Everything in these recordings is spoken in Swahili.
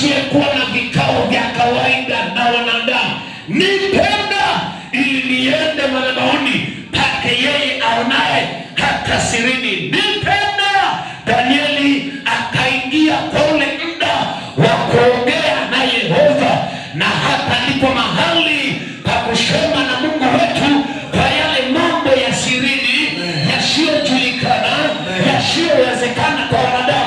Asiyekuwa na vikao vya kawaida na wanadamu. Nipenda ili niende madhabahuni pake yeye aonaye hata sirini. Nipenda. Danieli akaingia kwa ule muda wa kuongea na Yehova, na hapa ndipo mahali pa kusema na Mungu wetu kwa yale mambo ya sirini yasiyojulikana, yasiyowezekana kwa wanadamu.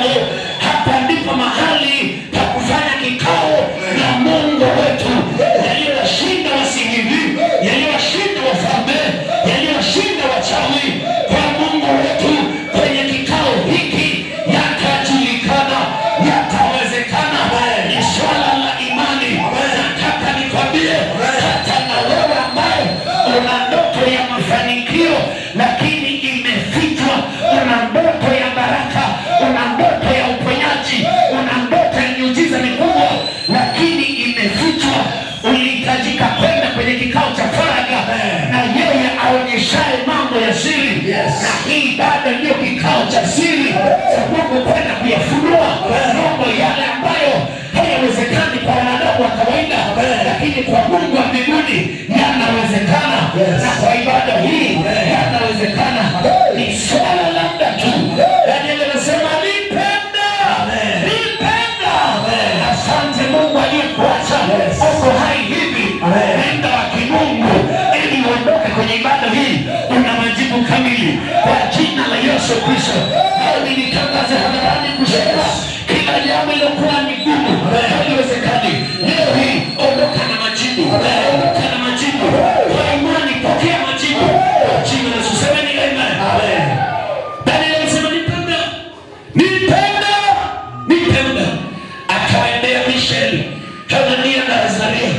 Hapa ndipo mahali pa kufanya kikao na Mungu wetu, yaliyowashinda wasihiri, yaliyowashinda wafalme, yaliyowashinda wachawi, kwa Mungu wetu kwenye kikao hiki yatajulikana, yatawezekana. Ni swala la imani. Nataka nikwambie, hata na wewe ambaye una ndoto ya mafanikio lakini imefichwa, una ndoto ya baraka, una ndoto ya uponyaji, una ndoto ya miujiza mikubwa lakini imefichwa, ulihitajika kwenda kwenye kikao cha faragha na yeye aonyeshaye mambo ya siri. Na hii ibada ndiyo kikao cha siri cha Mungu kwenda kuyafunua mambo yale ambayo hayawezekani kwa wanadamu wa kawaida, lakini kwa Mungu wa mbinguni yanawezekana, na kwa ibada hii yanawezekana. Ni swala la muda tu. Daniel anasema nipenda, nipenda. Asante Mungu aliyekuacha uko hai hivi, nenda wa kimungu ili uondoke kwenye ibada hii una majibu kamili kwa jina la Yesu Kristo. Nami nitangaze hadharani kusema kila jambo lilokuwa ni gumu, haliwezekani, leo hii ondoka na majibu, ondoka na majibu kwa imani, pokea majibu kwa jina la Yesu. Semeni amen. Daniel alisema nipenda, nipenda, nipenda. Akawaendea Misheli, Hanania na Azaria,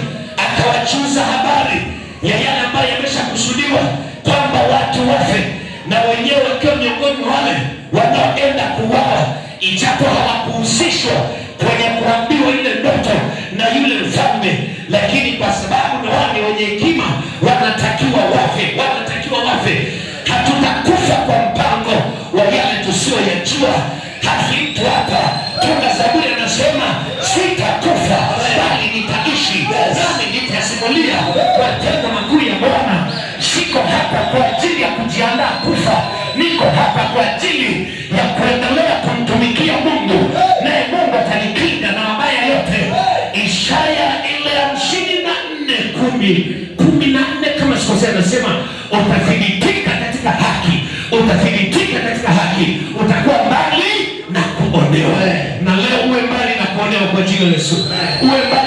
akawajuza habari ya yale ambayo yameshakusudiwa kwamba watu wafe, na wenyewe wakiwa miongoni mwa wale wanaoenda kuuawa, ijapo hawakuhusishwa kwenye kuambiwa ile ndoto na yule mfalme, lakini kwa sababu na wao ni wenye hekima, wanatakiwa wafe, wanatakiwa wafe. Hatutakufa kwa mpango wa yale tusiyoyajua. Hafi mtu hapa. Tunga Zaburi anasema sitakufa bali nitaishi, nami nitasimulia matendo makuu ya Bwana. Siko hapa kwa ajili ya kujiandaa kufa, niko hapa kwa ajili ya kuendelea kumtumikia Mungu, naye Mungu atanikinga na mabaya yote. Isaya ile 54:10, 14 kama sikosea, anasema utathibitika katika haki, utathibitika katika haki, utakuwa mbali na kuonewa. Na leo uwe mbali na kuonewa kwa jina la Yesu, uwe mbali